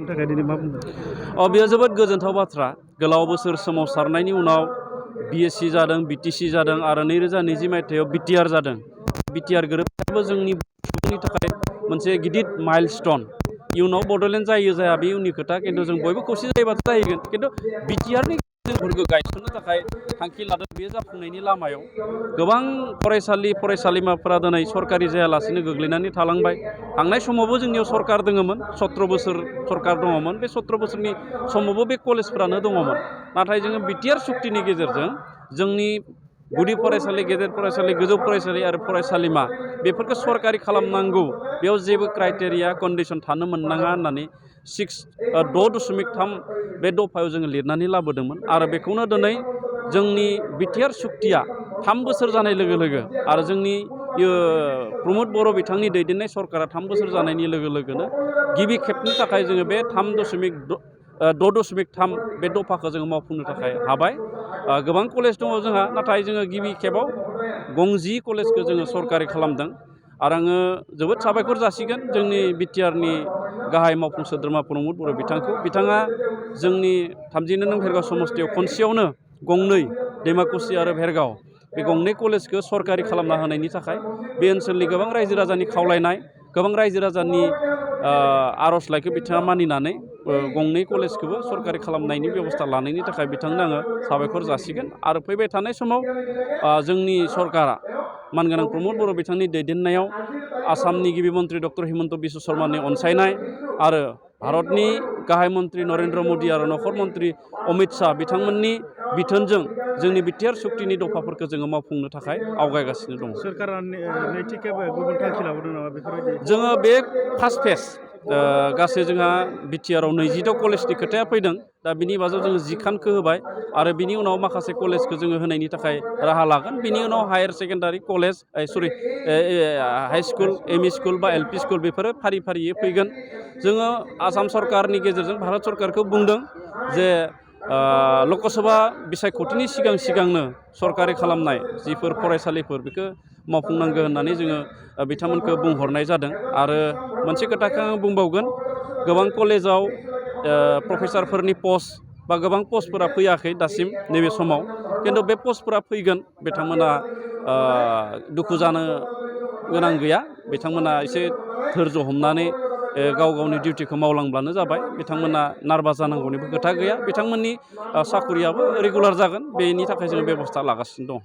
बेनि थाखाय दिनै मा बुंदों? बेयो जोबोद गोजोनथाव बाथ्रा। गोलाव बोसोर सोमावसारनायनि उनाव BSc जादों, BTC जादों आरो 2020 मायथाइयाव BTR जादों। BTR गोरोबथायाबो जोंनि सुबुंनि थाखाय मोनसे गिदिर माइलस्टन। इयुनाव बड'लेण्ड जायो जाया बे उननि खोथा, खिन्थु जों बयबो खौसे जायोबाथ' जाहैगोन। खिन्थु BTRनि गेजेरफोरखौ गायसननो थाखाय थांखि लादों, बेयो जाफुंनायनि लामायाव। गोबां फरायसालि फरायसालिमाफोरा दिनै सरकारि जायालासिनो गोग्लैनानै थालांबाय। थांनाय समावबो जोंनियाव सरकार दङमोन, 17 बोसोर सरकार दङमोन। बे 17 बोसोरनि समावबो बे कलेजफ्रानो दङमोन। नाथाय जोङो BTR सुक्तिनि गेजेरजों जोंनि गुदि फरायसालि, गेजेर फरायसालि, गोजौ फरायसालि आरो फरायसालिमा बेफोरखौ सरकारि खालामनांगौ। बेयाव जेबो क्राइटेरिया कन्डिसन थानो मोननाङा होननानै 6.3 बे दफायाव जोङो लिरनानै लाबोदोंमोन। आरो बेखौनो दिनै जोंनि BTR सुक्तिया 3 बोसोर जानाय लोगो लोगो आरो जोंनि प्रमद बर' बिथांनि दैदेननाय सरकारा 3 बोसोर जानायनि लोगो लोगोनो गिबि खेबनि थाखाय जोङो बे 6.3 बे दफाखौ जोङो मावफुंनो थाखाय हाबाय। गोबां कलेज दङ जोंहा, नाथाय जोङो गिबि खेबाव 10 कलेजखौ जोङो सरकारि खालामदों। आरो आङो जोबोद साबायखर जासिगोन जोंनि BTRनि गाहाय मावफुं सोद्रोमा प्रमद बर' बिथांखौ। बिथाङा जोंनि 32 नं भेरगाव समस्तियाव खनसेयावनो 2 दैमाकुसि आरो भेरगाव बे 2 कलेजखौ सरकारि खालामना होनायनि थाखाय बे ओनसोलनि गोबां रायजो राजानि खावलायनाय, गोबां रायजो राजानि आर'जलाइखौ बिथाङा मानिनानै 2 कलेजखौबो सरकारि खालामनायनि बेबस्था लानायनि थाखाय बिथांनो आङो साबायखर जासिगोन। आरो फैबाय थानाय समाव जोंनि सरकारा मानगोनां प्रमद बर' बिथांनि दैदेननायाव आसामनि गिबि मन्त्रि डक्टर हिमन्त बिश्व शर्मानि अनसायनाय आरो भारतनि गाहाय मन्त्रि नरेन्द्र मदि आरो नखर मन्त्रि अमित शाह बिथांमोननि बिथोनजों जोंनि BTR सुक्तिनि दफाफोरखौ जोङो मावफुंनो थाखाय आवगायगासिनो दङ। सोरखारा नैथि खेब गुबुन थांखि लाबोदों नामा बेफोरबायदि? जोङो बे फार्स्ट फेज गासै जोंहा BTRआव 22 कलेजनि खोथाया फैदों। दा बिनि बाजाव जोङो 10 खानखौ होबाय आरो बिनि उनाव माखासे कलेजखौ जोङो होनायनि थाखाय राहा लागोन। बिनि उनाव higher secondary college high school, ME school बा LP स्कुल बेफोरो फारि फारियै फैगोन। जोङो आसाम सरकारनि गेजेरजों भारत सरकारखौ बुंदों जे लकसभा बिसायख'थिनि सिगांनो सरकारि खालामनाय जिफोर फरायसालिफोर बेखौ मावफुंनांगौ होननानै जोङो बिथांमोनखौ बुंहरनाय जादों। आरो मोनसे खोथाखौ आं बुंबावगोन, गोबां कलेजाव प्रफेसारफोरनि पस्ट बा गोबां पस्टफोरा फैयाखै दासिम नैबे समाव, खिन्थु बे पस्टफोरा फैगोन। बिथांमोना दुखु जानो गोनां गैया, बिथांमोना एसे धोर्ज हमनानै गाव गावनि डिउटिखौ मावलांब्लानो जाबाय। बिथांमोना नार्भास जानांगौनिबो खोथा गैया। बिथांमोननि साखरियाबो रेगुलार जागोन, बेनि थाखाय जोङो बेबस्था लागासिनो दं।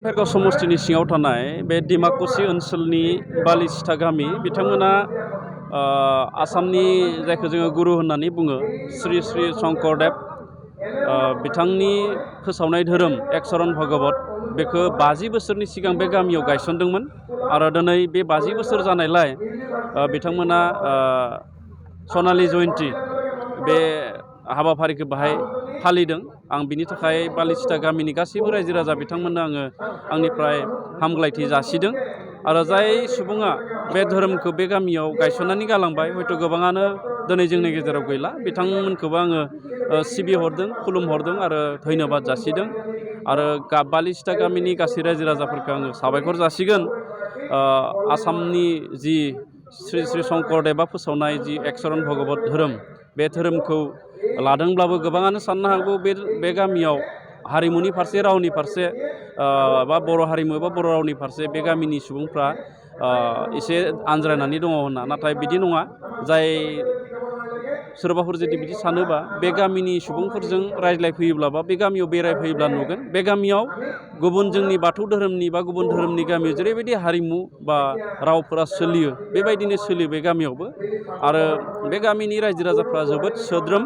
भेरगाव समस्तिनि सिङाव थानाय बे डिमाकुसि ओनसोलनि बालिसिथा गामि, बिथांमोना आसामनि जायखौ जोङो गुरु होननानै बुङो श्री श्री शंकरदेव बिथांनि फोसावनाय धोरोम एकचरन भगवत, बेखौ 50 बोसोरनि सिगां बे गामियाव गायसनदोंमोन। आरो दिनै बे 50 बोसोर जानायलाय बिथांमोना सनालि जयन्ती बे हाबाफारिखौ बाहाय फालिदों। आं बिनि थाखाय बालिसिथा गामिनि गासैबो रायजो राजा बिथांमोननो आङो आंनिफ्राय हामग्लायथि जासिदों। आरो जाय सुबुङा बे धोरोमखौ बे गामियाव गायसननानै गालांबाय, हयथ' गोबाङानो दिनै जोंनि गेजेराव गैला, बिथांमोनखौबो आङो सिबिहरदों, खुलुमहरदों आरो धन्यबाद जासिदों। आरो बालिसिथा गामिनि गासै रायजो राजाफोरखौ आङो साबायखर जासिगोन। आसामनि जि श्री श्री शंकरदेबा फोसावनाय जि एकचरन भगवत धोरोम, बे धोरोमखौ लादोंब्लाबो गोबाङानो साननो हागौ बे गामियाव हारिमुनि फारसे, रावनि फारसे बा बर' हारिमु बा बर' रावनि फारसे बे गामिनि सुबुंफ्रा एसे आनज्रायनानै दङ होनना। नाथाय बिदि नङा। जाय सोरबाफोर जुदि बिदि सानोबा बे गामिनि सुबुंफोरजों रायज्लायफैयोब्ला बा बे गामियाव बेरायफैयोब्ला नुगोन, बे गामियाव गुबुन जोंनि बाथौ धोरोमनि बा गुबुन धोरोमनि गामियाव जेरैबायदि हारिमु बा रावफोरा सोलियो, बेबायदिनो सोलियो बे गामियावबो। आरो बे गामिनि रायजो राजाफ्रा जोबोद सोद्रोम,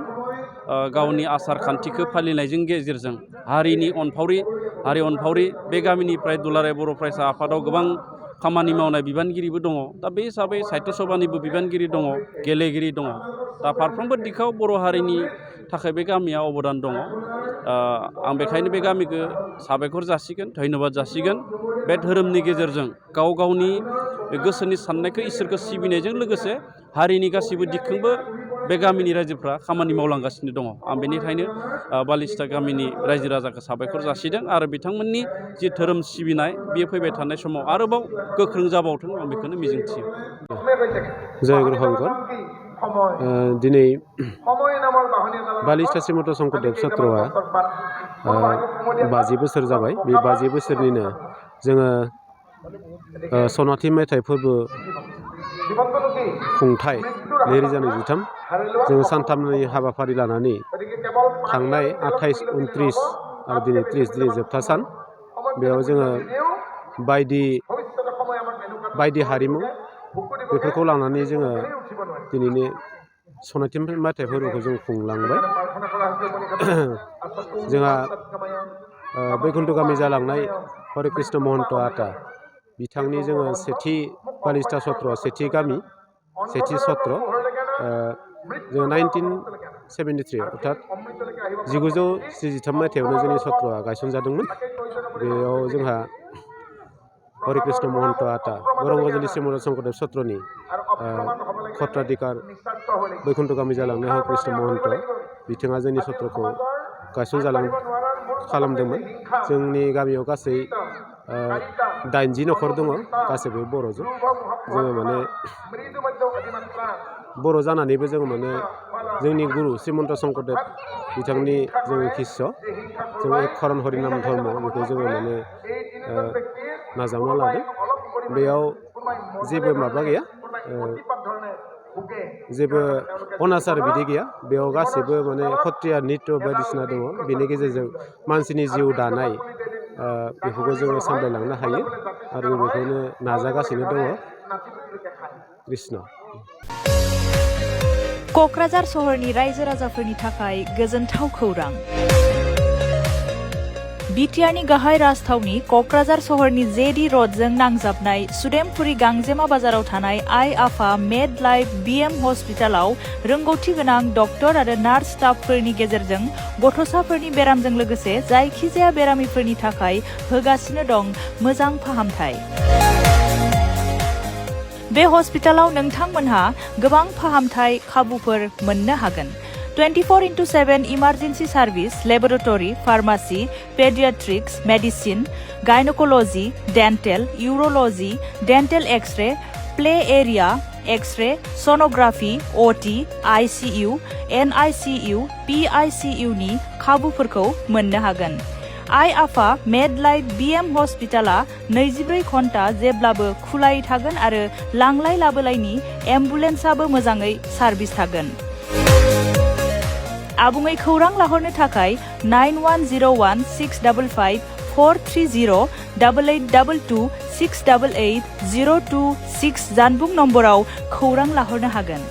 गावनि आसार खान्थिखौ फालिनायजों गेजेरजों हारि अनफावरि बे गामिनिफ्राय दुलाराय बर' फरायसा आफादाव गोबां खामानि मावनाय बिबानगिरिबो दङ। दा बे हिसाबै साहित्य सभानिबो बिबानगिरि दङ, गेलेगिरि दङ। दा फारफ्रोमबो दिखाव बर' हारिनि थाखाय बे गामिया अबदान दङ। आं बेखायनो बे गामिखौ साबायखर जासिगोन, धन्यबाद जासिगोन। बे धोरोमनि गेजेरजों गाव गावनि गोसोनि साननायखौ इसोरखौ सिबिनायजों लोगोसे हारिनि गासैबो दिगखौबो बे गामिनि रायजोफ्रा खामानि मावलांगासिनो दङ। आं बेनिखायनो बालिसिथा गामिनि रायजो राजाखौ साबायखर जासिदों। आरो बिथांमोननि जि धोरोम सिबिनाय, बेयो फैबाय थानाय समाव आरोबाव गोख्रों जाबावथों, आं बेखौनो मिजिंथियो। जय गुरु शंकर। दिनै 42 श्रीमन्त शंकरदेव सत्रआ 50 बोसोर जाबाय। बे 50 बोसोरनिनो जोङो सनाथि मेथाइ फोरबो खुंथाय 2023 जोङो सानथामनि हाबाफारि लानानै थांनाय 28, 29 आरो दिनै 30 दिनै जोबथा सान बेयाव जोङो बायदि हारिमु बेफोरखौ लानानै जोङो दिनैनि सनाथि मेथाइ फोरबोखौ जों खुंलांबाय। जोंहा बैकुन्ठ गामि जालांनाय हरे कृष्ण महन्त आटा बिथांनि जोङो सेथि बालिस्टा सत्रआ सेथि गामि सेथि सत्र जोङो 1973 अर्थात 1933 मायथाइयावनो जोंनि सत्रआ गायसनजादोंमोन। बेयाव जोंहा हरे कृष्ण महन्त आटा बरंगजलि श्रीमन्त शंकरदेव सत्रनि खत्राधिकार बैकुन्ठ गामि जालांनाय हरे कृष्ण महन्त बिथाङा जोंनि सत्रखौ गायसनजालां खालामदोंमोन। जोंनि गामियाव गासै 80 न'खर दङ गासैबो बर'जों। जोङो माने बर' जानानैबो जोङो माने जोंनि गुरु श्रीमन्त शंकरदेव बिथांनि जोङो शिष्य जोङो एक करण हरिनाम धर्म बेखौ जोङो माने नाजावना लादों। बेयाव जेबो माबा गैया जेबो अनाचार बिदि गैया। बेयाव गासैबो माने खत्रिया नृत्य बायदिसिना दङ। बेनि गेजेरजों मानसिनि जिउ दानाय बेखौबो जोङो सामलायलांनो हायो आरो जों बेखौनो नाजागासिनो दङ। कृष्ण। क'क्राझार सहरनि रायजो राजाफोरनि थाखाय गोजोनथाव खौरां। बिटिआरनि गाहाय राजथावनि क'क्राझार सहरनि जेडी रडजों नांजाबनाय सुदेमपुरी गांजेमा बाजाराव थानाय आइ आफा मेड लाइफ बिएम हस्पिटालाव रोंगौथि गोनां डक्टर आरो नार्स स्टाफफोरनि गेजेरजों गथ'साफोरनि बेरामजों लोगोसे जायखिजाया बेरामिफोरनि थाखाय होगासिनो दं मोजां फाहामथाय। बे हस्पिटालाव नोंथांमोनहा गोबां फाहामथाय खाबुफोर मोननो हागोन। 24/7 emergency service, laboratory, pharmacy, paediatrics, medicine, gynaecology, dental, urology, dental x ray, play area, x ray, sonography, OT, ICU, NICU, PICU नि खाबुफोरखौ मोननो हागोन। आइ आफा मेड लाइफ बिएम हस्पिटाला 24 घन्टा जेब्लाबो खुलायै थागोन आरो लांलाय लाबोलायनि एम्बुलेन्सआबो मोजाङै सार्भिस थागोन। आबुङै खौरां लाहरनो थाखाय 9101-655-430 8822-688-026 जानबुं नम्बराव खौरां लाहरनो हागोन।